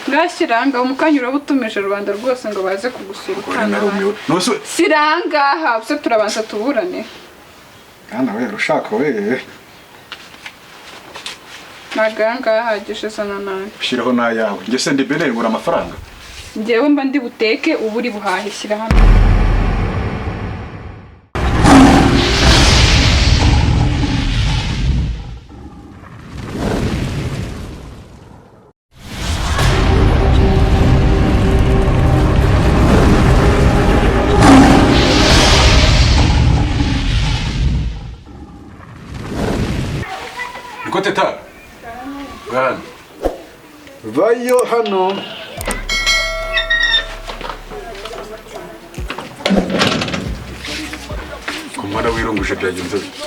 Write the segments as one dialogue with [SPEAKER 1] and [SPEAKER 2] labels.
[SPEAKER 1] Ngashyiranga umukanya uraba utumije rubanda rwose ngo baze kugusura
[SPEAKER 2] Uri narumiwe. Nose
[SPEAKER 1] Sirangaha se turabanza tuburane.
[SPEAKER 2] Kana we ushaka we.
[SPEAKER 1] Naganga ahagije sana nawe.
[SPEAKER 2] Ushyiraho n'ayawe. Njye se ndi beneri ngura amafaranga.
[SPEAKER 1] Njyewe mba ndi buteke ubu uri buhahe shyira hano.
[SPEAKER 2] Niko teta. Bwana. Vayo hano. Kumara wirunguje byagenze bite?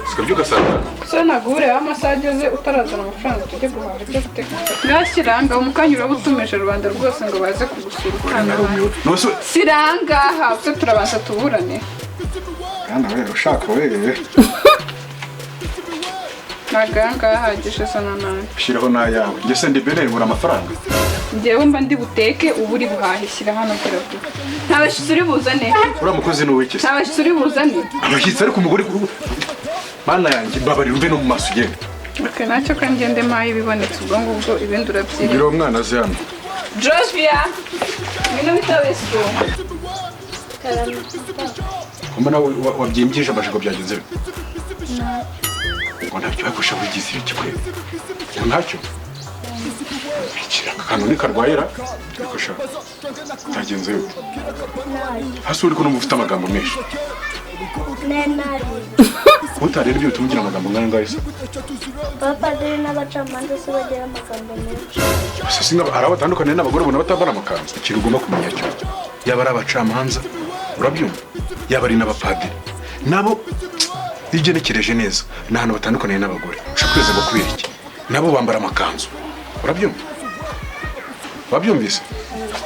[SPEAKER 2] Sikabyuka saa tanu.
[SPEAKER 1] So nagure amasaha ageze utarazana amafaranga tujye guhaha ibyo guteka. Ngashyiranga umukanya uraba utumije rubanda rwose ngo baze kugusura.
[SPEAKER 2] Uri narumiwe. Nose
[SPEAKER 1] Sirangaha se turabanza tuburane.
[SPEAKER 2] Kana we ushaka we.
[SPEAKER 1] Naganga ahagije sana nawe.
[SPEAKER 2] Ushyiraho n'ayawe. Njye se ndi beneri ngura amafaranga.
[SPEAKER 1] Njyewe mba ndi buteke ubu uri buhahe shyira hano gira vuba. Nta bashyitsi uri buzane.
[SPEAKER 2] Uriya mukozi ni uw'iki se?
[SPEAKER 1] Nta bashyitsi uri buzane.
[SPEAKER 2] Abashyitsi ariko umugore Mana yanjye mbabarira umve no mu maso ugende.
[SPEAKER 1] Okay, nacyo kandi ngende mpahe ibibonetse ubwo ngubwo ibindi urabyirira.
[SPEAKER 2] Ngira umwana aze hano.
[SPEAKER 1] Jovia, ngwino witabe so.
[SPEAKER 2] Kumba nawe wabyimbye amajigo byagenze bite? Ngo ntacyo bagusha wigize iki kwe? Ngo ntacyo. Ikira akantu ntikarwayera ariko sha byagenze bite? Hasi uri ko numva ufite amagambo menshi. Utarera ibyo bituma ugira amagambo nk'ayo ngayo se?
[SPEAKER 3] Abapadiri n'abacamanza si bagira amagambo menshi.
[SPEAKER 2] Gusa si hari aho batandukaniye n'abagore ubona batambara amakanzu. Ikintu ugomba kumenya cyo yaba ari abacamanza urabyumva, yaba ari n'abapadiri nabo iyo ugenekereje neza ni ahantu batandukaniye n'abagore. Ushobora kwibaza ngo kubera iki? Nabo bambara amakanzu urabyumva, wabyumvise?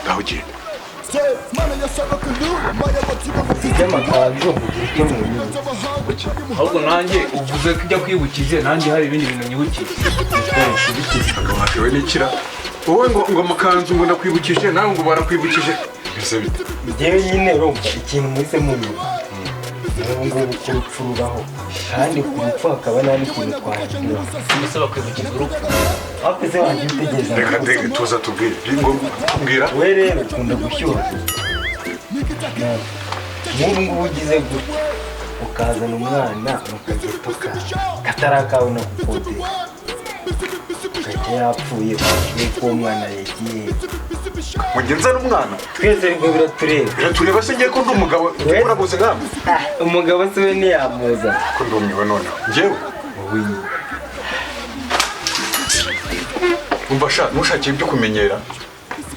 [SPEAKER 2] Ngaho ugenda.
[SPEAKER 4] By'amakanzu mugira icyo munyibutsa.
[SPEAKER 5] Ahubwo nanjye uvuze ko ujya kwibukije nanjye hari ibindi bintu nyibukije.
[SPEAKER 2] Watewe n'ikira wowe ngo amakanzu ngo ndakwibukije nawe ngo barakwibukije. Mbese bite?
[SPEAKER 4] Njyewe nyine urumva ikintu muhise munyibutsa. N'ubu ngubu ko urupfu rubaho kandi ku rupfu hakaba nta n'ikintu twahindura.
[SPEAKER 5] Mbese bakwibukiza urupfu.
[SPEAKER 4] Wakoze wanjye utegereza.
[SPEAKER 2] Reka tuza tubwire. Mbwira.
[SPEAKER 4] We rero ukunda gushyuha. Nk'ubu ngubu ugize gutya ukazana umwana mu kageto katari akawe no gukodesha ugahita yapfuye nuko uwo mwana yagiye.
[SPEAKER 2] Mugenza n'umwana
[SPEAKER 4] twese ariko biratureba.
[SPEAKER 2] Biratureba se ngiye ko ndi umugabo urabuze nkamwe?
[SPEAKER 4] Umugabo se we ntiyamuza.
[SPEAKER 2] Ko ndumiwe noneho njyewe
[SPEAKER 4] wowe nyine.
[SPEAKER 2] Umva sha ntushakiye ibyo kumenyera.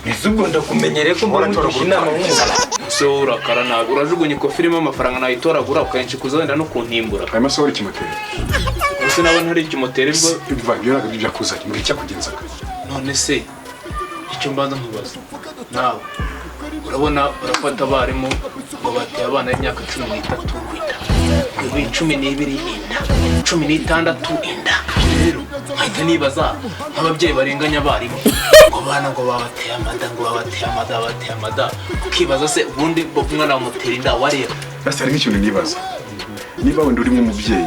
[SPEAKER 4] Ese ubwo ndakumenyereye ko mbona nkugisha inama nk'umugabo.
[SPEAKER 5] So urakara nabi urajugunya ikofi irimo amafaranga nayitoragura ukayinshyikuza wenda no kuntimbura.
[SPEAKER 2] Aya masaha uri ikimoteri.
[SPEAKER 5] Ese naba ntari ikimoteri bwo?
[SPEAKER 2] Biva ibyo ntabwo byakuzanye mbwira icyakugenzaga.
[SPEAKER 5] None se icyo mbanza nkubaza nawe urabona barafata abarimu ngo bateye abana b'imyaka 13 inda, 12 inda, 16 inda. Rero nkahita nibaza nk'ababyeyi barenganya abarimu ngo abana ngo babateye amada ngo babateye amada babateye amada, ukibaza se ubundi umwana bamutera inda wareba.
[SPEAKER 2] Basi hari nk'ikintu nibaza niba wenda urimo umubyeyi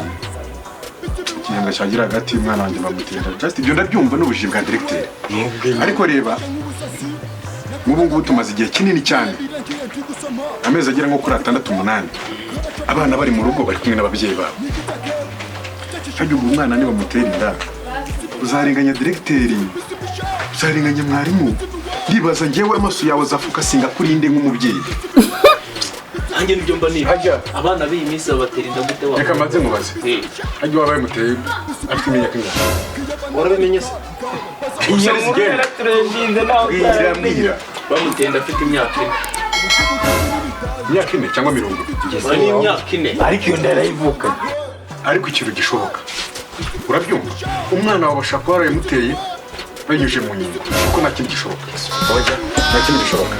[SPEAKER 2] ikiganza cyagira hagati y'umwana wanjye bamutera just ibyo ndabyumva n'ubujiji bwa directeur, ariko reba nk'ubu ngubu tumaze igihe kinini cyane amezi agera nko kuri 6 8 abana bari mu rugo bari kumwe n'ababyeyi babo. Hajya ubwo umwana niba mutera inda uzarenganya directeur, uzarenganya mwarimu. Ndibaza njyewe amaso yawe azafokasinga kuri inde nk'umubyeyi.
[SPEAKER 5] Nanjye nibyo mba niba abana b'iyi minsi babatera inda gute wabo?
[SPEAKER 2] Reka mbanze nkubaze. Hajya wabaye muteye afite imyaka ingana?
[SPEAKER 4] Warabimenye se?
[SPEAKER 2] Iyo nkuru
[SPEAKER 4] yaraturendinze nawe
[SPEAKER 2] mbwira.
[SPEAKER 5] Bamuteye inda afite imyaka 4.
[SPEAKER 2] Imyaka 4 cyangwa 40?
[SPEAKER 5] Ni imyaka 4.
[SPEAKER 4] Ariko iyo nda yarayivukanye.
[SPEAKER 2] Ariko ikintu gishoboka urabyumva, umwana wawe bashaka kuba barayimuteye banyuze mu nkingo kuko nta kindi gishoboka. Oya, nta kindi gishoboka.